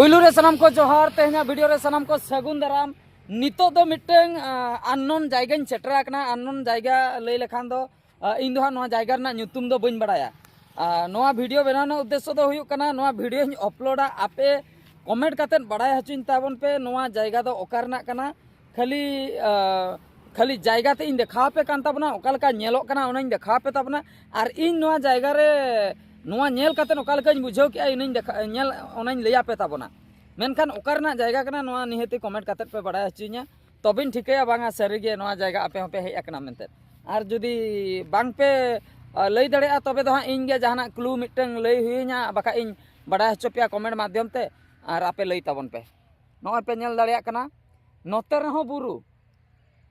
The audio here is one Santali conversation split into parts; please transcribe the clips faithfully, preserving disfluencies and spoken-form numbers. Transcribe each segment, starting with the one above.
ᱯᱩᱭᱞᱩ ᱨᱮ ᱥᱟᱱᱟᱢ ᱠᱚ ᱡᱚᱦᱟᱨ, ᱛᱮᱦᱮᱧᱟᱜ ᱵᱷᱤᱰᱤᱭᱳ ᱨᱮ ᱥᱟᱱᱟᱢ ᱠᱚ ᱥᱟᱹᱜᱩᱱ ᱫᱟᱨᱟᱢ᱾ ᱱᱤᱛᱚᱜ ᱫᱚ ᱢᱤᱫᱴᱟᱝ ᱟᱱᱱᱳᱱ ᱡᱟᱭᱜᱟᱧ ᱥᱮᱴᱮᱨ ᱟᱠᱟᱱᱟ᱾ ᱟᱱᱱᱳᱱ ᱡᱟᱭᱜᱟ ᱞᱟᱹᱭ ᱞᱮᱠᱷᱟᱱ ᱫᱚ ᱟᱸ, ᱤᱧ ᱫᱚ ᱦᱟᱸᱜ ᱱᱚᱣᱟ ᱡᱟᱭᱜᱟ ᱨᱮᱱᱟᱜ ᱧᱩᱛᱩᱢ ᱫᱚ ᱵᱟᱹᱧ ᱵᱟᱲᱟᱭᱟ᱾ ᱟᱨ ᱱᱚᱣᱟ ᱵᱷᱤᱰᱤᱭᱳ ᱵᱮᱱᱟᱣ ᱨᱮᱱᱟᱜ ᱩᱫᱽᱫᱮᱥᱥᱚ ᱫᱚ ᱦᱩᱭᱩᱜ ᱠᱟᱱᱟ, ᱱᱚᱣᱟ ᱵᱷᱤᱰᱤᱭᱳᱧ ᱟᱯᱞᱳᱰᱟ, ᱟᱯᱮ ᱠᱚᱢᱮᱱᱴ ᱠᱟᱛᱮᱫ ᱵᱟᱲᱟᱭ ᱦᱚᱪᱚᱧ ᱛᱟᱵᱚᱱ ᱯᱮ ᱱᱚᱣᱟ ᱡᱟᱭᱜᱟ ᱫᱚ ᱚᱠᱟ ᱨᱮᱱᱟᱜ ᱠᱟᱱᱟ᱾ ᱠᱷᱟᱹᱞᱤ ᱟᱸ, ᱠᱷᱟᱹᱞᱤ ᱡᱟᱭᱜᱟ ᱛᱮ ᱤᱧ ᱫᱮᱠᱷᱟᱣ ᱟᱯᱮ ᱠᱟᱱ ᱛᱟᱵᱚᱱᱟ, ᱚᱠᱟ ᱞᱮᱠᱟ ᱧᱮᱞᱚᱜ ᱠᱟᱱᱟ ᱚᱱᱟᱧ ᱫᱮᱠᱷᱟᱣ ᱟᱯᱮ ᱛᱟᱵᱚᱱᱟ᱾ ᱟᱨ ᱤᱧ ᱱᱚᱣᱟ ᱡᱟᱭᱜᱟ ᱨᱮ ᱱᱚᱣᱟ ᱧᱮᱞ ᱠᱟᱛᱮᱫ ᱚᱠᱟ ᱞᱮᱠᱟᱧ ᱵᱩᱡᱷᱟᱹᱣ ᱠᱮᱜᱼᱟ ᱤᱱᱟᱹᱧ ᱫᱮᱠᱷᱟ ᱧᱮᱞ ᱚᱱᱟᱧ ᱞᱟᱹᱭ ᱟᱯᱮ ᱛᱟᱵᱚᱱᱟ᱾ ᱢᱮᱱᱠᱷᱟᱱ ᱚᱠᱟ ᱨᱮᱱᱟᱜ ᱡᱟᱭᱜᱟ ᱠᱟᱱᱟ ᱱᱚᱣᱟ ᱱᱤᱦᱟᱹᱛᱤ ᱠᱚᱢᱮᱱᱴ ᱠᱟᱛᱮᱫ ᱯᱮ ᱵᱟᱲᱟᱭ ᱦᱚᱪᱚᱧᱟ, ᱛᱚᱵᱮᱧ ᱴᱷᱤᱠᱟᱹᱭᱟ ᱵᱟᱝᱟ ᱥᱟᱹᱨᱤᱜᱮ ᱱᱚᱣᱟ ᱡᱟᱭᱜᱟ ᱟᱯᱮ ᱦᱚᱸᱯᱮ ᱦᱮᱡ ᱟᱠᱟᱱᱟ ᱢᱮᱱᱛᱮ᱾ ᱟᱨ ᱡᱩᱫᱤ ᱵᱟᱝ ᱯᱮ ᱟᱸ, ᱞᱟᱹᱭ ᱫᱟᱲᱮᱭᱟᱜᱼᱟ ᱛᱚᱵᱮ ᱫᱚ ᱦᱟᱸᱜ ᱤᱧ ᱜᱮ ᱡᱟᱦᱟᱱᱟᱜ ᱠᱞᱩ ᱢᱤᱫᱴᱟᱝ ᱞᱟᱹᱭ ᱦᱩᱭᱟᱹᱧᱟ, ᱵᱟᱠᱷᱟᱡ ᱤᱧ ᱵᱟᱲᱟᱭ ᱦᱚᱪᱚ ᱯᱮᱭᱟ ᱠᱚᱢᱮᱱᱴ ᱢᱟᱫᱽᱫᱷᱚᱢ ᱛᱮ, ᱟᱨ ᱟᱯᱮ ᱞᱟᱹᱭ ᱛᱟᱵᱚᱱ ᱯᱮ᱾ ᱱᱚᱜᱼᱚᱭ ᱯᱮ ᱧᱮᱞ ᱫᱟᱲᱮᱭᱟᱜ ᱠᱟᱱᱟ ᱱᱚᱛᱮ ᱨᱮᱦᱚᱸ ᱵᱩᱨᱩ,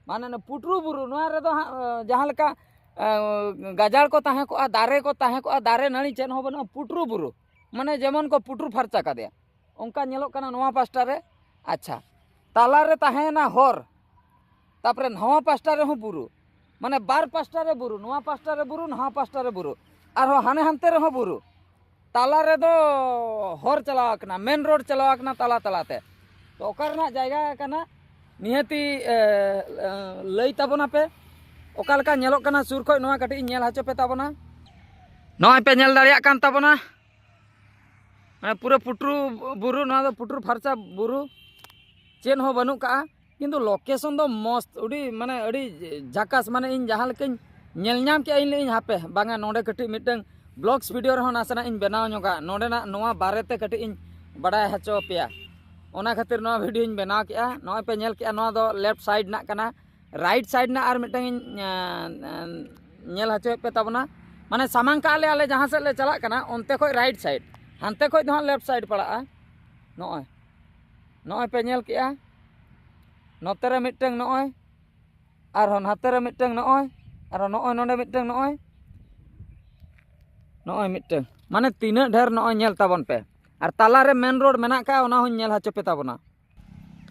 ᱢᱟᱱᱮ ᱚᱱᱟ ᱯᱩᱴᱨᱩ ᱵᱩᱨᱩ, ᱱᱚᱣᱟ ᱨᱮᱫᱚ ᱦᱟᱸᱜ ᱟᱸ, ᱡᱟᱦᱟᱸ ᱞᱮᱠᱟ ᱟᱸ, ᱜᱟᱡᱟᱲ ᱠᱚ ᱛᱟᱦᱮᱸ ᱠᱚᱜᱼᱟ, ᱫᱟᱨᱮ ᱠᱚ ᱛᱟᱦᱮᱸ ᱠᱚᱜᱼᱟ, ᱫᱟᱨᱮ ᱱᱟᱹᱲᱤ ᱪᱮᱫ ᱦᱚᱸ ᱵᱟᱹᱱᱩᱜᱼᱟ, ᱯᱩᱴᱨᱩ ᱵᱩᱨᱩ, ᱢᱟᱱᱮ ᱡᱮᱢᱚᱱ ᱠᱚ ᱯᱩᱴᱨᱩ ᱯᱷᱟᱨᱪᱟ ᱠᱟᱫᱮᱭᱟ᱾ ᱚᱱᱠᱟ ᱧᱮᱞᱚᱜ ᱠᱟᱱᱟ ᱱᱚᱣᱟ ᱯᱟᱥᱴᱟ ᱨᱮ᱾ ᱟᱪᱪᱷᱟ, ᱛᱟᱞᱟᱨᱮ ᱛᱟᱦᱮᱸᱭᱮᱱᱟ ᱦᱚᱨ, ᱛᱟᱯᱚᱨᱮ ᱱᱚᱣᱟ ᱯᱟᱥᱴᱟ ᱨᱮᱦᱚᱸ ᱵᱩᱨᱩ, ᱢᱟᱱᱮ ᱵᱟᱨ ᱯᱟᱥᱴᱟ ᱨᱮ ᱵᱩᱨᱩ, ᱱᱚᱣᱟ ᱯᱟᱥᱴᱟ ᱨᱮ ᱵᱩᱨᱩ, ᱱᱚᱣᱟ ᱯᱟᱥᱴᱟ ᱨᱮ ᱵᱩᱨᱩ, ᱟᱨᱦᱚᱸ ᱦᱟᱱᱮ ᱦᱟᱱᱛᱮ ᱨᱮᱦᱚᱸ ᱵᱩᱨᱩ, ᱛᱟᱞᱟ ᱨᱮᱫᱚ ᱦᱚᱨ ᱪᱟᱞᱟᱣ ᱟᱠᱟᱱᱟ, ᱢᱮᱱ ᱨᱳᱰ ᱪᱟᱞᱟᱣ ᱟᱠᱟᱱᱟ ᱛᱟᱞᱟ ᱛᱟᱞᱟᱛᱮ᱾ ᱛᱚ ᱚᱠᱟ ᱨᱮᱱᱟᱜ ᱡᱟᱭᱜᱟ ᱠᱟᱱᱟ ᱱᱤᱦᱟᱹᱛᱤ ᱮ, ᱮ, ᱞᱟᱹᱭ ᱛᱟᱵᱚᱱᱟᱯᱮ᱾ ᱚᱠᱟ ᱞᱮᱠᱟ ᱧᱮᱞᱚᱜ ᱠᱟᱱᱟ ᱥᱩᱨ ᱠᱷᱚᱡ, ᱱᱚᱣᱟ ᱠᱟᱹᱴᱤᱡ ᱤᱧ ᱧᱮᱞ ᱦᱚᱪᱚ ᱯᱮ ᱛᱟᱵᱚᱱᱟ᱾ ᱱᱚᱜᱼᱚᱭ ᱯᱮ ᱧᱮᱞ ᱫᱟᱲᱮᱭᱟᱜ ᱠᱟᱱ ᱛᱟᱵᱚᱱᱟ, ᱢᱟᱱᱮ ᱯᱩᱨᱟᱹ ᱯᱩᱴᱨᱩ ᱵᱩᱨᱩ, ᱱᱚᱣᱟ ᱫᱚ ᱯᱩᱴᱨᱩ ᱯᱷᱟᱨᱪᱟ ᱵᱩᱨᱩ, ᱪᱮᱫ ᱦᱚᱸ ᱵᱟᱹᱱᱩᱜ ᱠᱟᱜᱼᱟ᱾ ᱠᱤᱱᱛᱩ ᱞᱳᱠᱮᱥᱚᱱ ᱫᱚ ᱢᱚᱥᱛ, ᱟᱹᱰᱤ ᱢᱟᱱᱮ ᱟᱹᱰᱤ ᱡᱷᱟᱠᱟᱥ, ᱢᱟᱱᱮ ᱤᱧ ᱡᱟᱦᱟᱸ ᱞᱮᱠᱟᱧ ᱧᱮᱞ ᱧᱟᱢ ᱠᱮᱜᱼᱟ, ᱤᱧ ᱞᱟᱹᱭᱟᱹᱧ ᱦᱟᱯᱮ ᱵᱟᱝᱟ ᱱᱚᱰᱮ ᱠᱟᱹᱴᱤᱡ ᱢᱤᱫᱴᱟᱝ ᱵᱞᱚᱜᱥ ᱵᱷᱤᱰᱤᱭᱳ ᱨᱮᱦᱚᱸ ᱱᱟᱥᱮᱱᱟᱜ ᱤᱧ ᱵᱮᱱᱟᱣ ᱧᱚᱜᱟ, ᱱᱚᱰᱮᱱᱟᱜ ᱱᱚᱣᱟ ᱵᱟᱨᱮᱛᱮ ᱠᱟᱹᱴᱤᱡ ᱤᱧ ᱵᱟᱲᱟᱭ ᱦᱚᱪᱚ ᱯᱮᱭᱟ᱾ ᱚᱱᱟ ᱠᱷᱟᱹᱛᱤᱨ ᱱᱚᱣᱟ ᱵᱷᱤᱰᱤᱭᱳᱧ ᱵᱮᱱᱟᱣ ᱠᱮᱜᱼᱟ᱾ ᱱᱚᱜᱼᱚᱭ ᱯᱮ ᱧᱮᱞ ᱠᱮᱜᱼᱟ, ᱱᱚᱣᱟ ᱫᱚ ᱞᱮᱯᱷᱴ ᱥᱟᱭᱤᱰ ᱨᱮᱱᱟᱜ ᱠᱟᱱᱟ, ᱨᱟᱭᱤᱴ ᱥᱟᱭᱤᱰ ᱨᱮᱱᱟᱜ ᱟᱨ ᱢᱤᱫᱴᱟᱝ ᱤᱧ ᱧᱮᱞ ᱦᱚᱪᱚᱭᱮᱫ ᱯᱮ ᱛᱟᱵᱚᱱᱟ᱾ ᱢᱟᱱᱮ ᱥᱟᱢᱟᱝ ᱠᱟᱜ ᱞᱮ ᱟᱞᱮ ᱡᱟᱦᱟᱸ ᱥᱮᱫ ᱞᱮ ᱪᱟᱞᱟᱜ ᱠᱟᱱᱟ ᱚᱱᱛᱮ ᱠᱷᱚᱡ ᱨᱟᱭᱤᱴ ᱥᱟᱭᱤᱰ, ᱦᱟᱱᱛᱮ ᱠᱷᱚᱡ ᱫᱚ ᱦᱟᱸᱜ ᱞᱮᱯᱷᱴ ᱥᱟᱭᱤᱰ ᱯᱟᱲᱟᱜᱼᱟ᱾ ᱱᱚᱜᱼᱚᱭ, ᱱᱚᱜᱼᱚᱭ ᱯᱮ ᱧᱮᱞ ᱠᱮᱜᱼᱟ, ᱱᱚᱛᱮ ᱨᱮ ᱢᱤᱫᱴᱟᱝ ᱱᱚᱜᱼᱚᱭ, ᱟᱨᱦᱚᱸ ᱱᱟᱛᱮ ᱨᱮ ᱢᱤᱫᱴᱟᱝ ᱱᱚᱜᱼᱚᱭ, ᱟᱨᱦᱚᱸ ᱱᱚᱜᱼᱚᱭ ᱱᱚᱰᱮ ᱢᱤᱫᱴᱟᱝ ᱱᱚᱜᱼᱚᱭ, ᱱᱚᱜᱼᱚᱭ ᱢᱤᱫᱴᱟᱝ, ᱢᱟᱱᱮ ᱛᱤᱱᱟᱹᱜ ᱰᱷᱮᱨ ᱱᱚᱜᱼᱚᱭ ᱧᱮᱞ ᱛᱟᱵᱚᱱ ᱯᱮ᱾ ᱟᱨ ᱛᱟᱞᱟᱨᱮ ᱢᱮᱱ ᱨᱳᱰ ᱢᱮᱱᱟᱜ ᱠᱟᱜᱼᱟ, ᱚᱱᱟ ᱦᱚᱸᱧ ᱧᱮᱞ ᱦᱚᱪᱚ ᱯᱮ ᱛᱟᱵᱚᱱᱟ᱾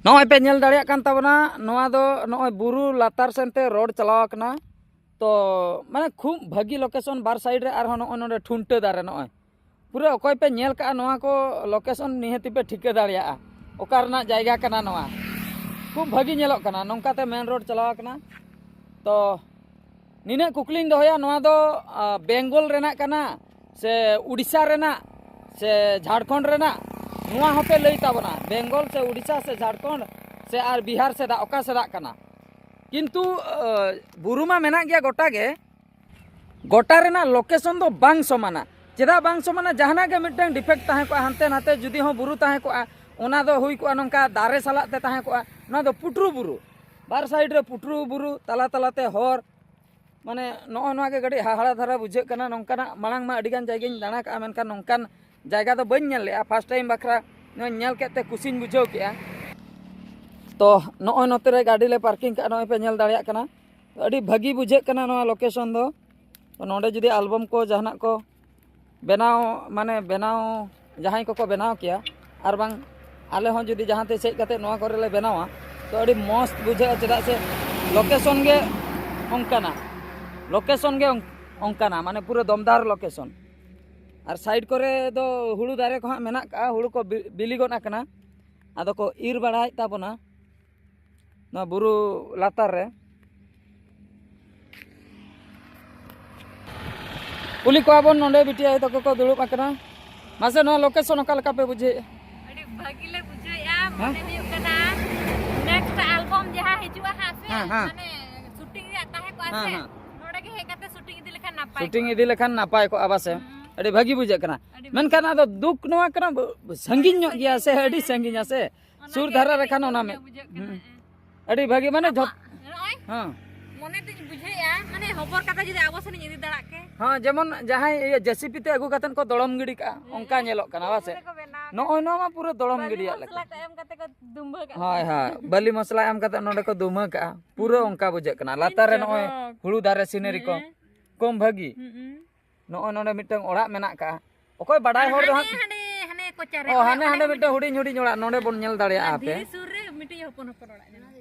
ᱱᱚᱜᱼᱚᱭ ᱯᱮ ᱧᱮᱞ ᱫᱟᱲᱮᱭᱟᱜ ᱠᱟᱱ ᱛᱟᱵᱚᱱᱟ, ᱱᱚᱣᱟ ᱫᱚ ᱱᱚᱜᱼᱚᱭ ᱵᱩᱨᱩ ᱞᱟᱛᱟᱨ ᱥᱮᱱᱛᱮ ᱨᱳᱰ ᱪᱟᱞᱟᱣ ᱟᱠᱟᱱᱟ᱾ ᱛᱚ ᱢᱟᱱᱮ ᱠᱷᱩᱵ ᱵᱷᱟᱹᱜᱤ ᱞᱳᱠᱮᱥᱚᱱ, ᱵᱟᱨ ᱥᱟᱭᱤᱰ ᱨᱮ ᱟᱨᱦᱚᱸ ᱱᱚᱜᱼᱚᱭ ᱱᱚᱰᱮ ᱴᱷᱩᱱᱴᱟᱹ ᱫᱟᱨᱮ, ᱱᱚᱜᱼᱚᱭ ᱯᱩᱨᱟᱹ ᱚᱠᱚᱭ ᱯᱮ ᱧᱮᱞ ᱠᱟᱜᱼᱟ ᱱᱚᱣᱟ ᱠᱚ ᱞᱳᱠᱮᱥᱚᱱ, ᱱᱤᱦᱟᱹᱛᱤ ᱯᱮ ᱴᱷᱤᱠᱟᱹ ᱫᱟᱲᱮᱭᱟᱜᱼᱟ ᱚᱠᱟ ᱨᱮᱱᱟᱜ ᱡᱟᱭᱜᱟ ᱠᱟᱱᱟ ᱱᱚᱣᱟ᱾ ᱠᱷᱩᱵ ᱵᱷᱟᱹᱜᱤ ᱧᱮᱞᱚᱜ ᱠᱟᱱᱟ, ᱱᱚᱝᱠᱟᱛᱮ ᱢᱮᱱ ᱨᱳᱰ ᱪᱟᱞᱟᱣ ᱟᱠᱟᱱᱟ᱾ ᱛᱚ ᱱᱤᱱᱟᱹᱜ ᱠᱩᱠᱞᱤᱧ ᱫᱚᱦᱚᱭᱟ, ᱱᱚᱣᱟ ᱫᱚ ᱵᱮᱝᱜᱚᱞ ᱨᱮᱱᱟᱜ ᱠᱟᱱᱟ ᱥᱮ ᱩᱲᱤᱥᱥᱟ ᱨᱮᱱᱟᱜ ᱥᱮ ᱡᱷᱟᱲᱠᱷᱚᱸᱰ ᱨᱮᱱᱟᱜ? ᱱᱚᱣᱟ ᱦᱚᱸᱯᱮ ᱞᱟᱹᱭ ᱛᱟᱵᱚᱱᱟ, ᱵᱮᱝᱜᱚᱞ ᱥᱮ ᱩᱲᱤᱥᱥᱟ ᱥᱮ ᱡᱷᱟᱲᱠᱷᱚᱸᱰ ᱥᱮ ᱟᱨ ᱵᱤᱦᱟᱨ ᱥᱮᱫᱟᱜ, ᱚᱠᱟ ᱥᱮᱫᱟᱜ ᱠᱟᱱᱟ? ᱠᱤᱱᱛᱩ ᱵᱩᱨᱩ ᱢᱟ ᱢᱮᱱᱟᱜ ᱜᱮᱭᱟ ᱜᱚᱴᱟ ᱜᱮ, ᱜᱚᱴᱟ ᱨᱮᱱᱟᱜ ᱞᱳᱠᱮᱥᱚᱱ ᱫᱚ ᱵᱟᱝ ᱥᱚᱢᱟᱱᱟ᱾ ᱪᱮᱫᱟᱜ ᱵᱟᱝ ᱥᱚᱢᱟᱱᱟ? ᱡᱟᱦᱟᱱᱟᱜ ᱜᱮ ᱢᱤᱫᱴᱟᱝ ᱰᱤᱯᱷᱮᱠᱴ ᱛᱟᱦᱮᱸ ᱠᱚᱜᱼᱟ, ᱦᱟᱱᱛᱮ ᱱᱟᱛᱮ ᱡᱩᱫᱤ ᱦᱚᱸ ᱵᱩᱨᱩ ᱛᱟᱦᱮᱸ ᱠᱚᱜᱼᱟ, ᱚᱱᱟ ᱫᱚ ᱦᱩᱭ ᱠᱚᱜᱼᱟ ᱱᱚᱝᱠᱟ ᱫᱟᱨᱮ ᱥᱟᱞᱟᱜ ᱛᱮ ᱛᱟᱦᱮᱸ ᱠᱚᱜᱼᱟ᱾ ᱱᱚᱣᱟ ᱫᱚ ᱯᱩᱴᱨᱩ ᱵᱩᱨᱩ, ᱵᱟᱨ ᱥᱟᱭᱤᱰ ᱨᱮ ᱯᱩᱴᱨᱩ ᱵᱩᱨᱩ, ᱛᱟᱞᱟ ᱛᱟᱞᱟᱛᱮ ᱦᱚᱨ᱾ ᱢᱟᱱᱮ ᱱᱚᱜᱼᱚ ᱱᱚᱣᱟ ᱜᱮ ᱠᱟᱹᱴᱤᱡ ᱦᱟᱦᱟᱲᱟ ᱫᱷᱟᱨᱟ ᱵᱩᱡᱷᱟᱹᱜ ᱠᱟᱱᱟ᱾ ᱱᱚᱝᱠᱟᱱᱟᱜ ᱢᱟᱲᱟᱝ ᱢᱟ ᱟᱹᱰᱤᱜᱟᱱ ᱡᱟᱭᱜᱟᱧ ᱫᱟᱬᱟ ᱠᱟᱜᱼᱟ, ᱢᱮᱱᱠᱷᱟᱱ ᱱᱚᱝᱠᱟᱱ ᱡᱟᱭᱜᱟ ᱫᱚ ᱵᱟᱹᱧ ᱧᱮᱞ ᱞᱮᱜᱼᱟ᱾ ᱯᱷᱟᱥᱴ ᱴᱟᱭᱤᱢ ᱵᱟᱠᱷᱨᱟ ᱱᱚᱣᱟ ᱧᱮᱞ ᱠᱮᱫ ᱛᱮ ᱠᱩᱥᱤᱧ ᱵᱩᱡᱷᱟᱹᱣ ᱠᱮᱜᱼᱟ᱾ ᱛᱚ ᱱᱚᱜᱼᱚᱭ ᱱᱚᱛᱮ ᱨᱮ ᱜᱟᱹᱰᱤ ᱞᱮ ᱯᱟᱨᱠᱤᱝ ᱠᱟᱜᱼᱟ, ᱱᱚᱜᱼᱚᱭ ᱯᱮ ᱧᱮᱞ ᱫᱟᱲᱮᱭᱟᱜ ᱠᱟᱱᱟ᱾ ᱟᱹᱰᱤ ᱵᱷᱟᱹᱜᱤ ᱵᱩᱡᱷᱟᱹᱜ ᱠᱟᱱᱟ ᱱᱚᱣᱟ ᱞᱳᱠᱮᱥᱚᱱ ᱫᱚ᱾ ᱛᱚ ᱱᱚᱰᱮ ᱡᱩᱫᱤ ᱟᱞᱵᱟᱢ ᱠᱚ ᱡᱟᱦᱟᱱᱟᱜ ᱠᱚ ᱵᱮᱱᱟᱣ, ᱢᱟᱱᱮ ᱵᱮᱱᱟᱣ, ᱡᱟᱦᱟᱸᱭ ᱠᱚᱠᱚ ᱵᱮᱱᱟᱣ ᱠᱮᱭᱟ, ᱟᱨ ᱵᱟᱝ ᱟᱞᱮ ᱦᱚᱸ ᱡᱩᱫᱤ ᱡᱟᱦᱟᱸ ᱛᱤᱥ ᱦᱮᱡ ᱠᱟᱛᱮ ᱱᱚᱣᱟ ᱠᱚᱨᱮ ᱞᱮ ᱵᱮᱱᱟᱣᱟ, ᱛᱚ ᱟᱹᱰᱤ ᱢᱚᱡᱽ ᱵᱩᱡᱷᱟᱹᱜᱼᱟ, ᱪᱮᱫᱟᱜ ᱥᱮ ᱞᱳᱠᱮᱥᱚᱱ ᱜᱮ ᱚᱱᱠᱟᱱᱟ, ᱞᱳᱠᱮᱥᱚᱱ ᱜᱮ ᱚᱱ-, ᱚᱱᱠᱟᱱᱟ, ᱢᱟᱱᱮ ᱯᱩᱨᱟᱹ ᱫᱚᱢᱫᱟᱨ ᱞᱳᱠᱮᱥᱚᱱ᱾ ᱟᱨ ᱥᱟᱭᱤᱰ ᱠᱚᱨᱮ ᱫᱚ ᱦᱩᱲᱩ ᱫᱟᱨᱮ ᱠᱚ ᱦᱟᱸᱜ ᱢᱮᱱᱟᱜ ᱠᱟᱜᱼᱟ, ᱦᱩᱲᱩ ᱠᱚ ᱵᱤ-, ᱵᱤᱞᱤ ᱜᱚᱫ ᱟᱠᱟᱱᱟ, ᱟᱫᱚ ᱠᱚ ᱤᱨ ᱵᱟᱲᱟᱭᱮᱫ ᱛᱟᱵᱚᱱᱟ ᱱᱚᱣᱟ ᱵᱩᱨᱩ ᱞᱟᱛᱟᱨ ᱨᱮ᱾ ᱠᱩᱞᱤ ᱠᱚᱣᱟ ᱵᱚᱱ ᱱᱚᱰᱮ ᱵᱤᱴᱤ ᱟᱭᱳ ᱛᱟᱠᱚ ᱠᱚ ᱫᱩᱲᱩᱵ ᱟᱠᱟᱱᱟ᱾ ᱢᱟᱥᱮ ᱱᱚᱣᱟ ᱞᱳᱠᱮᱥᱚᱱ ᱚᱠᱟ ᱞᱮᱠᱟ ᱯᱮ ᱵᱩᱡᱷᱟᱹᱣᱮᱫᱼᱟ? ᱟᱹᱰᱤ ᱵᱷᱟᱹᱜᱤ ᱞᱮ ᱵᱩᱡᱷᱟᱹᱣᱮᱫᱼᱟ᱾ ᱦᱮᱸ? ᱢᱚᱱᱮ ᱦᱩᱭᱩᱜ ᱠᱟᱱᱟ ᱱᱮᱠᱥᱴ ᱟᱞᱵᱚᱢ ᱡᱟᱦᱟᱸ ᱦᱤᱡᱩᱜᱼᱟ ᱦᱟᱸᱜ ᱥᱮ, ᱦᱮᱸ, ᱦᱮᱸ᱾ ᱢᱟᱱᱮ ᱥᱩᱴᱤᱝ ᱨᱮᱭᱟᱜ ᱛᱟᱦᱮᱸ ᱠᱚᱜᱼᱟ ᱦᱮᱸ, ᱥᱮ, ᱦᱮᱸ᱾ ᱱᱚᱰᱮ ᱜᱮ ᱦᱮᱡ ᱠᱟᱛᱮ ᱥᱩᱴᱤᱝ ᱤᱫᱤ ᱞᱮᱠᱷᱟᱱ ᱱᱟᱯᱟᱭ ᱥᱩᱴᱤᱝ ᱠᱚᱜᱼᱟ᱾ ᱤᱫᱤ ᱞᱮᱠᱷᱟᱱ ᱱᱟᱯᱟᱭ ᱠᱚᱜᱼᱟ ᱵᱟᱥᱮ? ᱦᱩᱸ᱾ ᱟᱹᱰᱤ ᱵᱷᱟᱹᱜᱤ ᱵᱩᱡᱷᱟᱹᱜ ᱠᱟᱱᱟ᱾ ᱟᱹᱰᱤ ᱢᱮᱱᱠᱷᱟᱱ ᱵᱷᱟᱹᱜᱤ᱾ ᱟᱫᱚ ᱫᱩᱠ ᱱᱚᱣᱟ ᱠᱟᱱᱟ, ᱵ-, ᱥᱟᱺᱜᱤᱧ ᱧᱚᱜ ᱜᱮᱭᱟ ᱥᱮ, ᱟᱹᱰᱤ ᱥᱟᱺᱜᱤᱧᱟ ᱥᱮ᱾ ᱚᱱᱟ ᱥᱩᱨ ᱜᱮ ᱫᱷᱟᱨᱟ ᱟᱹᱰᱤ ᱨᱮᱠᱷᱟᱱ ᱚᱱᱟ ᱢᱮ-, ᱵᱩᱡᱷᱟᱹᱜ ᱠᱟᱱᱟ, ᱦᱩᱸ᱾ ᱦᱮᱸ᱾ ᱟᱹᱰᱤ ᱵᱷᱟᱹᱜᱤ, ᱢᱟᱱᱮ ᱡᱷᱚᱛ-, ᱟᱵᱚᱣᱟᱜ ᱱᱚᱜᱼᱚᱭ ᱦᱮᱸ᱾ ᱢᱚᱱᱮ ᱛᱤᱧ ᱵᱩᱡᱷᱟᱹᱣᱮᱫᱼᱟ, ᱢᱟᱱᱮ ᱦᱚᱵᱚᱨ ᱠᱟᱛᱮ ᱡᱩᱫᱤ ᱟᱵᱚ ᱥᱮᱱ ᱤᱧ ᱤᱫᱤ ᱫᱟᱲᱮᱭᱟᱜ ᱠᱮ᱾ ᱦᱮᱸ, ᱡᱮᱢᱚᱱ ᱡᱟᱦᱟᱸᱭ ᱤᱭᱟᱹ ᱡᱮ ᱥᱤ ᱯᱤ ᱛᱮ ᱟᱹᱜᱩ ᱠᱟᱛᱮ ᱠᱚ ᱫᱚᱲᱚᱢ ᱜᱤᱰᱤ ᱠᱟᱜᱼᱟ, ᱦᱮᱸ᱾ ᱚᱱᱠᱟ ᱧᱮᱞᱚᱜ ᱠᱟᱱᱟ, ᱵᱟᱥᱮ? ᱯᱩᱨᱟᱹ ᱠᱚ ᱵᱮᱱᱟᱣ ᱱᱚᱜᱼᱚᱭ ᱠᱟᱜᱼᱟ᱾ ᱱᱚᱣᱟ ᱢᱟ ᱯᱩᱨᱟᱹ ᱫᱚᱲᱚᱢ ᱵᱟᱹᱞᱤ ᱜᱤᱰᱤᱭᱟᱜ ᱞᱮᱠᱟ᱾ ᱢᱚᱥᱞᱟ ᱠᱚ ᱮᱢ ᱠᱟᱛᱮ ᱠᱚ ᱫᱩᱢᱵᱟᱹ ᱠᱟᱜᱼᱟ᱾ ᱦᱳᱭ, ᱦᱳᱭ, ᱵᱟᱹᱞᱤ ᱢᱚᱥᱞᱟ ᱮᱢ ᱠᱟᱛᱮ ᱱᱚᱰᱮ ᱠᱚ ᱫᱩᱢᱟᱹ ᱠᱟᱜᱼᱟ, ᱯᱩᱨᱟᱹ ᱦᱩᱸ᱾ ᱚᱱᱠᱟ ᱵᱩᱡᱷᱟᱹᱜ ᱠᱟᱱᱟ᱾ ᱞᱟᱛᱟᱨ ᱨᱮ ᱱᱚᱜᱼᱚᱭ ᱪᱚᱨᱚᱠ᱾ ᱦᱩᱲᱩ ᱫᱟᱨᱮ ᱥᱤᱱᱟᱨᱤ ᱠᱚ᱾ ᱦᱮᱸ᱾ ᱠᱚᱢ ᱵᱷᱟᱹᱜᱤ᱾ ᱦᱩᱸ᱾ ᱱᱚᱜᱼᱚᱭ ᱱᱚᱰᱮ ᱢᱤᱫᱴᱟᱝ ᱚᱲᱟᱜ ᱢᱮᱱᱟᱜ ᱠᱟᱜᱼᱟ᱾ ᱚᱠᱚᱭ ᱵᱟᱰᱟᱭ ᱦᱚᱲ ᱫᱚ ᱦᱟᱸᱜ, ᱦᱟᱸᱰᱮ, ᱦᱟᱸᱰᱮ ᱠᱚᱪᱟ ᱨᱮ, ᱚ, ᱦᱟᱱᱮ ᱦᱟᱸᱰᱮ ᱦᱟᱸᱰᱮ ᱢᱤᱫᱴᱟᱝ ᱦᱩᱰᱤᱧ ᱦᱩᱰᱤᱧ ᱚᱲᱟᱜ ᱱᱚᱰᱮ ᱵᱚᱱ ᱧᱮᱞ ᱫᱟᱲᱮᱭᱟᱜᱼᱟ ᱚᱱᱟ ᱟᱯᱮ᱾ ᱫᱷᱤᱨᱤ ᱥᱩᱨ ᱨᱮ ᱢᱤᱫᱴᱤᱡ ᱦᱚᱯᱚᱱ ᱦᱚᱯᱚᱱ ᱚᱲᱟᱜ ᱢᱮᱱᱟᱜᱼᱟ᱾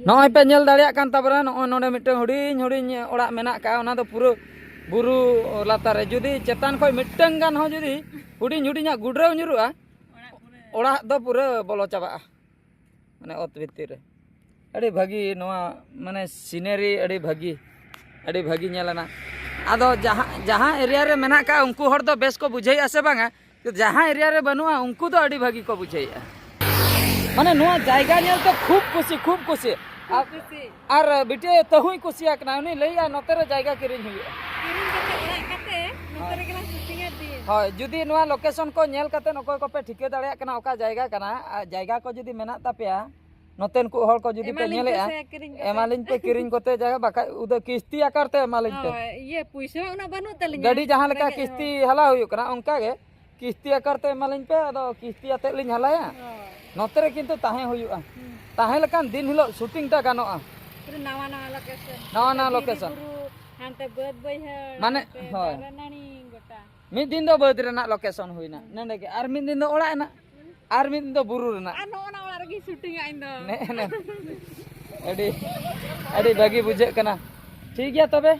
ᱱᱚᱜᱼᱚᱭ ᱯᱮ ᱧᱮᱞ ᱫᱟᱲᱮᱭᱟᱜ ᱠᱟᱱ ᱛᱟᱵᱚᱱᱟ, ᱱᱚᱜᱼᱚᱭ ᱱᱚᱰᱮ ᱢᱤᱫᱴᱟᱝ ᱦᱩᱰᱤᱧ ᱦᱩᱰᱤᱧ ᱚᱲᱟᱜ ᱢᱮᱱᱟᱜ ᱠᱟᱜᱼᱟ, ᱚᱱᱟ ᱫᱚ ᱯᱩᱨᱟᱹ ᱵᱩᱨᱩ ᱞᱟᱛᱟᱨ ᱨᱮ ᱡᱩᱫᱤ ᱪᱮᱛᱟᱱ ᱠᱷᱚᱱ ᱢᱤᱫᱴᱟᱝ ᱜᱟᱱ ᱦᱚᱸ ᱡᱩᱫᱤ ᱦᱩᱰᱤᱧ ᱦᱩᱰᱤᱧᱟᱜ ᱜᱩᱰᱨᱟᱹᱣ ᱧᱩᱨᱩᱜᱼᱟ, ᱚᱲᱟᱜ ᱫᱚ ᱯᱩᱨᱟᱹ ᱵᱚᱞᱚ ᱪᱟᱵᱟᱜᱼᱟ, ᱢᱟᱱᱮ ᱚᱛ ᱵᱷᱤᱛᱤᱨ ᱨᱮ᱾ ᱟᱹᱰᱤ ᱵᱷᱟᱹᱜᱤ ᱱᱚᱣᱟ, ᱢᱟᱱᱮ ᱥᱤᱱᱟᱨᱤ ᱟᱹᱰᱤ ᱵᱷᱟᱹᱜᱤ, ᱟᱹᱰᱤ ᱵᱷᱟᱹᱜᱤ ᱧᱮᱞ ᱮᱱᱟ᱾ ᱟᱫᱚ ᱡᱟᱦᱟᱸ, ᱡᱟᱦᱟᱸ ᱮᱨᱤᱭᱟ ᱨᱮ ᱢᱮᱱᱟᱜ ᱠᱟᱜ ᱩᱱᱠᱩ ᱦᱚᱲ ᱫᱚ ᱵᱮᱥ ᱠᱚ ᱵᱩᱡᱷᱟᱹᱣᱮᱫᱼᱟ ᱥᱮ ᱵᱟᱝᱟ? ᱡᱟᱦᱟᱸ ᱮᱨᱤᱭᱟ ᱨᱮ ᱵᱟᱹᱱᱩᱜᱼᱟ ᱩᱱᱠᱩ ᱫᱚ ᱟᱹᱰᱤ ᱵᱷᱟᱹᱜᱤ ᱠᱚ ᱵᱩᱡᱷᱟᱹᱣᱮᱫᱼᱟ᱾ ᱢᱟᱱᱮ ᱱᱚᱣᱟ ᱡᱟᱭᱜᱟ ᱧᱮᱞ ᱛᱮ ᱠᱷᱩᱵ ᱠᱩᱥᱤ, ᱠᱷᱩᱵ ᱠᱩᱥᱤ᱾ ᱟᱨ, ᱠᱩᱥᱤ᱾ ᱟᱨ ᱵᱤᱴᱤ ᱛᱟᱹᱦᱩᱭ ᱠᱩᱥᱤᱭᱟᱜ ᱠᱟᱱᱟ, ᱩᱱᱤ ᱞᱟᱹᱭᱮᱫᱼᱟ ᱱᱚᱛᱮ ᱨᱮ ᱡᱟᱭᱜᱟ ᱠᱤᱨᱤᱧ ᱦᱩᱭᱩᱜᱼᱟ᱾ ᱠᱤᱨᱤᱧ ᱠᱟᱛᱮ ᱚᱲᱟᱜ ᱠᱟᱛᱮ ᱱᱚᱛᱮ ᱨᱮᱜᱮ ᱞᱟᱝ ᱥᱩᱴᱤᱝᱟ ᱫᱤᱱ᱾ ᱦᱳᱭ, ᱡᱩᱫᱤ ᱱᱚᱣᱟ ᱞᱳᱠᱮᱥᱚᱱ ᱠᱚ ᱧᱮᱞ ᱠᱟᱛᱮ ᱚᱠᱚᱭ ᱠᱚᱯᱮ ᱴᱷᱤᱠᱟᱹ ᱫᱟᱲᱮᱭᱟᱜ ᱠᱟᱱᱟ ᱚᱠᱟ ᱡᱟᱭᱜᱟ ᱠᱟᱱᱟ, ᱟᱨ ᱡᱟᱭᱜᱟ ᱠᱚ ᱡᱩᱫᱤ ᱢᱮᱱᱟᱜ ᱛᱟᱯᱮᱭᱟ, ᱱᱚᱛᱮᱱ ᱠᱚ ᱦᱚᱲ ᱠᱚ ᱡᱩᱫᱤ ᱯᱮ ᱮᱢᱟᱞᱤᱧ ᱯᱮ ᱧᱮᱞᱮᱜᱼᱟ, ᱥᱮ ᱠᱤᱨᱤᱧ ᱠᱟᱛᱮ᱾ ᱮᱢᱟᱞᱤᱧ ᱯᱮ ᱠᱤᱨᱤᱧ ᱠᱚᱛᱮ ᱡᱟᱭᱜᱟ, ᱵᱟᱠᱷᱟᱡ ᱩᱫᱟᱹ ᱠᱤᱥᱛᱤ ᱟᱠᱟᱨ ᱛᱮ ᱮᱢᱟᱞᱤᱧ ᱯᱮ᱾ ᱦᱳᱭ, ᱤᱭᱟᱹ ᱯᱩᱭᱥᱟᱹ ᱩᱱᱟᱹᱜ ᱵᱟᱹᱱᱩᱜ ᱛᱟᱹᱞᱤᱧᱟ᱾ ᱜᱟᱹᱰᱤ ᱡᱟᱦᱟᱸ ᱞᱮᱠᱟ ᱨᱮᱸᱜᱮᱡ ᱠᱤᱥᱛᱤ ᱦᱚᱲ᱾ ᱦᱟᱞᱟ ᱦᱩᱭᱩᱜ ᱠᱟᱱᱟ, ᱚᱱᱠᱟ ᱜᱮ ᱠᱤᱥᱛᱤ ᱟᱠᱟᱨ ᱛᱮ ᱮᱢᱟᱞᱤᱧ ᱯᱮ, ᱟᱫᱚ ᱠᱤᱥᱛᱤ ᱟᱛᱮᱫ ᱞᱤᱧ ᱦᱟᱞᱟᱭᱟ᱾ ᱦᱳᱭ᱾ ᱱᱚᱛᱮ ᱨᱮ ᱠᱤᱱᱛᱩ ᱛᱟᱦᱮᱸ ᱦᱩᱭᱩᱜᱼᱟ᱾ ᱦᱩᱸ᱾ ᱛᱟᱦᱮᱸ ᱞᱮᱠᱷᱟᱱ ᱫᱤᱱ ᱦᱤᱞᱳᱜ ᱥᱩᱴᱤᱝ ᱴᱟ ᱜᱟᱱᱚᱜᱼᱟ᱾ ᱯᱩᱨᱟᱹ ᱱᱟᱣᱟ ᱱᱟᱣᱟ ᱞᱳᱠᱮᱥᱚᱱ᱾ ᱱᱟᱣᱟ ᱱᱟᱣᱟ ᱵᱤᱨ ᱞᱳᱠᱮᱥᱚᱱ᱾ ᱵᱩᱨᱩ, ᱦᱟᱱᱛᱮ ᱵᱟᱹᱫᱽ ᱵᱟᱹᱭᱦᱟᱹᱲ, ᱢᱟᱱᱮ, ᱦᱟᱱᱛᱮ ᱦᱳᱭ᱾ ᱫᱟᱨᱮ ᱱᱟᱹᱲᱤ ᱜᱚᱴᱟ᱾ ᱢᱤᱫ ᱫᱤᱱ ᱫᱚ ᱵᱟᱹᱫᱽ ᱨᱮᱱᱟᱜ ᱞᱳᱠᱮᱥᱚᱱ ᱦᱩᱭᱱᱟ, ᱱᱚᱸᱰᱮ ᱜᱮ, ᱟᱨ ᱢᱤᱫ ᱫᱤᱱ ᱫᱚ ᱚᱲᱟᱜ ᱨᱮᱱᱟᱜ, ᱟᱨ ᱢᱤᱫ ᱫᱤᱱ ᱫᱚ ᱵᱩᱨᱩ ᱨᱮᱱᱟᱜ᱾ ᱟᱨ ᱱᱚᱜᱼᱚ ᱱᱟ ᱚᱲᱟᱜ ᱨᱮᱜᱮᱧ ᱥᱩᱴᱤᱝᱟ ᱤᱧ ᱫᱚ᱾ ᱱᱮ-, ᱱᱮ-, ᱟᱹᱰᱤ, ᱟᱹᱰᱤ ᱵᱷᱟᱹᱜᱤ ᱵᱩᱡᱷᱟᱹᱜ ᱠᱟᱱᱟ᱾ ᱴᱷᱤᱠ ᱜᱮᱭᱟ ᱛᱚᱵᱮ,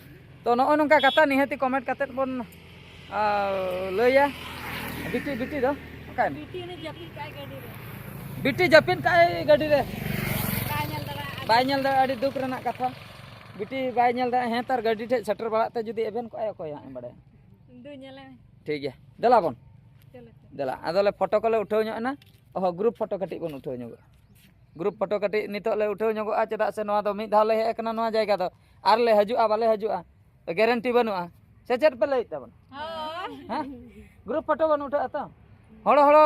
ᱛᱚ ᱱᱚᱜᱼᱚ ᱱᱚᱝᱠᱟ ᱠᱟᱛᱷᱟ ᱱᱤᱦᱟᱹᱛᱤ ᱠᱚᱢᱮᱱᱴ ᱠᱟᱛᱮᱫ ᱵᱚᱱ, ᱟ, ᱞᱟᱹᱭᱟ᱾ ᱵᱤᱴᱤ, ᱵᱤᱴᱤ ᱫᱚ ᱚᱠᱟᱭᱮᱱᱟ? ᱵᱤᱴᱤ ᱩᱱᱤ ᱡᱟᱹᱯᱤᱫ ᱠᱟᱜᱼᱟᱭ ᱜᱟᱹᱰᱤ ᱨᱮ᱾ ᱵᱤᱴᱤ ᱡᱟᱹᱯᱤᱫ ᱠᱟᱜᱼᱟᱭ ᱜᱟᱹᱰᱤ ᱨᱮ᱾ ᱵᱟᱭ ᱧᱮᱞ ᱫᱟᱲᱮᱭᱟᱜᱼᱟ᱾ ᱵᱟᱭ ᱧᱮᱞ ᱫᱟᱲᱮᱭᱟᱜᱼᱟ, ᱟᱹᱰᱤ ᱫᱩᱠ ᱨᱮᱱᱟᱜ ᱠᱟᱛᱷᱟ᱾ ᱵᱤᱴᱤ ᱵᱟᱭ ᱧᱮᱞ ᱫᱟᱲᱮᱭᱟᱜᱼᱟ, ᱦᱮᱸ, ᱛᱟᱨ ᱜᱟᱹᱰᱤ ᱴᱷᱮᱡ ᱥᱮᱴᱮᱨ ᱵᱟᱲᱟᱜ ᱛᱮ ᱡᱩᱫᱤ ᱮᱵᱷᱮᱱ ᱠᱚᱜᱼᱟᱭ, ᱚᱠᱚᱭ ᱦᱟᱸᱜ ᱮ ᱵᱟᱲᱟᱭᱟ? ᱫᱩ ᱧᱮᱞᱮ ᱢᱮ᱾ ᱴᱷᱤᱠ ᱜᱮᱭᱟ, ᱫᱮᱞᱟ ᱵᱚᱱ᱾ ᱪᱚᱞᱚ, ᱪᱚᱞᱚ᱾ ᱫᱮᱞᱟ, ᱟᱫᱚ ᱞᱮ ᱯᱷᱳᱴᱳ ᱠᱚᱞᱮ ᱩᱴᱷᱟᱹᱣ ᱧᱚᱜ ᱮᱱᱟ᱾ ᱚᱦᱚ, ᱜᱨᱩᱯ ᱯᱷᱳᱴᱳ ᱠᱟᱹᱴᱤᱡ ᱵᱚᱱ ᱩᱴᱷᱟᱹᱣ ᱧᱚᱜᱚᱜᱼᱟ᱾ ᱜᱨᱩᱯ ᱯᱷᱳᱴᱳ ᱠᱟᱹᱴᱤᱡ ᱱᱤᱛᱚᱜ ᱞᱮ ᱩᱴᱷᱟᱹᱣ ᱧᱚᱜᱚᱜᱼᱟ, ᱪᱮᱫᱟᱜ ᱥᱮ ᱱᱚᱣᱟ ᱫᱚ ᱢᱤᱫ ᱫᱷᱟᱣ ᱞᱮ ᱦᱮᱡ ᱟᱠᱟᱱᱟ ᱱᱚᱣᱟ ᱡᱟᱭᱜᱟ ᱫᱚ, ᱟᱨ ᱞᱮ ᱦᱤᱡᱩᱜᱼᱟ ᱵᱟᱞᱮ ᱦᱤᱡᱩᱜᱼᱟ, ᱜᱮᱨᱮᱱᱴᱤ ᱵᱟᱹᱱᱩᱜᱼᱟ᱾ ᱥᱮ ᱪᱮᱫ ᱯᱮ ᱞᱟᱹᱭᱮᱫ ᱛᱟᱵᱚᱱᱟ? ᱦᱳᱭ᱾ ᱦᱮᱸ? ᱜᱨᱩᱯ ᱯᱷᱳᱴᱳ ᱵᱚᱱ ᱩᱴᱷᱟᱹᱜᱼᱟ ᱛᱚ? ᱦᱚᱲᱚ ᱦᱚᱲᱚ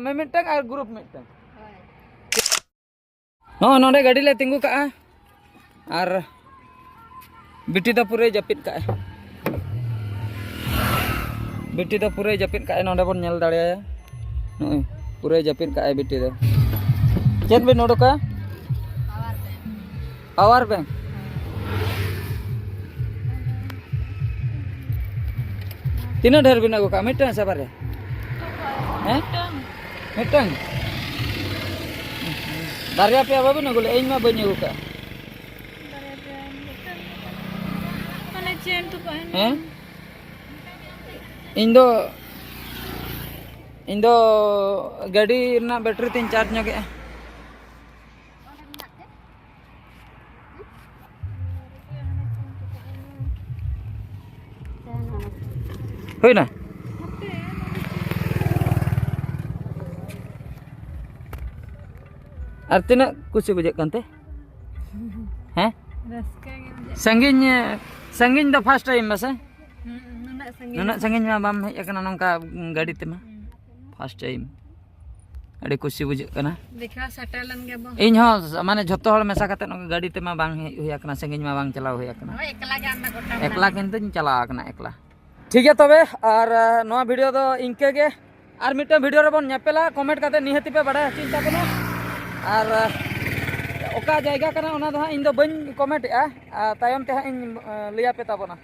ᱢᱤᱢᱤᱫᱴᱟᱝ ᱟᱨ ᱜᱨᱩᱯ ᱢᱤᱫᱴᱟᱝ᱾ ᱦᱳᱭ᱾ ᱱᱚᱜᱼᱚᱭ ᱱᱚᱰᱮ ᱜᱟᱹᱰᱤ ᱞᱮ ᱛᱤᱸᱜᱩ ᱠᱟᱜᱼᱟ ᱟᱨ ᱵᱤᱴᱤ ᱫᱚ ᱯᱩᱨᱟᱹᱭ ᱡᱟᱹᱯᱤᱫ ᱠᱟᱜᱼᱟᱭ᱾ ᱵᱤᱴᱤ ᱫᱚ ᱯᱩᱨᱟᱹᱭ ᱡᱟᱹᱯᱤᱫ ᱠᱟᱜᱼᱟᱭ, ᱱᱚᱰᱮ ᱵᱚᱱ ᱧᱮᱞ ᱫᱟᱲᱮᱭᱟᱭᱟ᱾ ᱱᱚᱜᱼᱚᱭ ᱯᱩᱨᱟᱹᱭ ᱡᱟᱹᱯᱤᱫ ᱠᱟᱜᱼᱟᱭ ᱵᱤᱴᱤ ᱫᱚ᱾ ᱪᱮᱫ ᱵᱤᱱ ᱩᱰᱩᱠᱟ? Power bank. ᱛᱤᱱᱟᱹᱜ ᱰᱷᱮᱨ ᱵᱤᱱ ᱟᱹᱜᱩ ᱠᱟᱜᱼᱟ? ᱢᱤᱫᱴᱟᱝ ᱥᱮ ᱵᱟᱨᱭᱟ? ᱦᱮᱸ? ᱢᱤᱫᱴᱟᱝ᱾ ᱢᱤᱫᱴᱟᱝ? ᱵᱟᱨᱭᱟ ᱯᱮᱭᱟ ᱵᱟᱵᱤᱱ ᱟᱹᱜᱩ ᱞᱮᱫᱼᱟ? ᱤᱧ ᱢᱟ ᱵᱟᱹᱧ ᱟᱹᱜᱩ ᱠᱟᱜᱼᱟ᱾ ᱵᱟᱨᱭᱟ ᱯᱮᱭᱟ ᱢᱤᱫᱴᱟᱝ ᱢᱟᱱᱮ ᱪᱮᱱ ᱛᱚ ᱠᱚ ᱮᱱ᱾ ᱦᱮᱸ? ᱤᱧ ᱫᱚ, ᱤᱧ ᱫᱚ ᱜᱟᱹᱰᱤ ᱨᱮᱱᱟᱜ ᱵᱮᱴᱨᱤ ᱛᱤᱧ ᱪᱟᱨᱡᱽ ᱧᱚᱜᱮᱜᱼᱟ᱾ ᱦᱩᱭᱱᱟ? ᱟᱨ ᱛᱤᱱᱟᱹᱜ ᱠᱩᱥᱤ ᱵᱩᱡᱷᱟᱹᱜ ᱠᱟᱱᱛᱮ? ᱦᱮᱸ? ᱨᱟᱹᱥᱠᱟᱹ ᱜᱮ ᱵᱩᱡᱷᱟᱹᱜ ᱥᱟᱺᱜᱤᱧ, ᱥᱟᱺᱜᱤᱧ ᱫᱚ first time ᱢᱟᱥᱮ? ᱦᱩᱸ, ᱱᱩᱱᱟᱹᱜ ᱥᱟᱺᱜᱤᱧ᱾ ᱱᱩᱱᱟᱹᱜ ᱥᱟᱺᱜᱤᱧ ᱢᱟ ᱵᱟᱢ ᱦᱮᱡ ᱟᱠᱟᱱᱟ ᱱᱚᱝᱠᱟ ᱜᱟᱹᱰᱤ ᱛᱮᱢᱟ᱾ ᱦᱩᱸ᱾ First time᱾ ᱟᱹᱰᱤ ᱠᱩᱥᱤ ᱵᱩᱡᱷᱟᱹᱜ ᱠᱟᱱᱟ᱾ ᱫᱮᱠᱷᱟ ᱥᱮᱴᱮᱨ ᱞᱮᱱ ᱜᱮᱵᱚᱱ᱾ ᱤᱧ ᱦᱚᱸ ᱢᱟᱱᱮ ᱡᱷᱚᱛᱚ ᱦᱚᱲ ᱢᱮᱥᱟ ᱠᱟᱛᱮ ᱱᱚᱝᱠᱟ ᱜᱟᱹᱰᱤ ᱛᱮᱢᱟ ᱵᱟᱝ ᱦᱮᱡ ᱦᱩᱭ ᱟᱠᱟᱱᱟ, ᱥᱟᱺᱜᱤᱧ ᱢᱟ ᱵᱟᱝ ᱪᱟᱞᱟᱣ ᱦᱩᱭ ᱟᱠᱟᱱᱟ᱾ ᱦᱳᱭ, ᱮᱠᱞᱟ ᱜᱮ ᱟᱢ ᱫᱚ ᱜᱚᱴᱟ ᱮᱠᱞᱟ ᱢᱮᱱᱟᱢ᱾ ᱠᱤᱱᱛᱩᱧ ᱪᱟᱞᱟᱣ ᱟᱠᱟᱱᱟ ᱮᱠᱞᱟ᱾ ᱴᱷᱤᱠ ᱜᱮᱭᱟ ᱛᱚᱵᱮ, ᱟᱨ, ᱟᱸ, ᱱᱚᱣᱟ video ᱫᱚ ᱤᱱᱠᱟᱹ ᱜᱮ᱾ ᱟᱨ ᱢᱤᱫᱴᱟᱝ video ᱨᱮᱵᱚᱱ ᱧᱮᱯᱮᱞᱟ, comment ᱠᱟᱛᱮ ᱱᱤᱦᱟᱹᱛᱤ ᱯᱮ ᱵᱟᱲᱟᱭ ᱦᱚᱪᱚᱧ ᱛᱟᱵᱚᱱᱟ᱾ ᱟᱨ, ᱟᱸ, ᱚᱠᱟ ᱡᱟᱭᱜᱟ ᱠᱟᱱᱟ ᱚᱱᱟ ᱫᱚ ᱦᱟᱸᱜ ᱤᱧ ᱫᱚ ᱵᱟᱹᱧ comment ᱮᱜᱼᱟ, ᱟᱨ ᱛᱟᱭᱚᱢ ᱛᱮ ᱦᱟᱸᱜ ᱤᱧ, ᱟᱸ, ᱞᱟᱹᱭ ᱟᱯᱮ ᱛᱟᱵᱚᱱᱟ᱾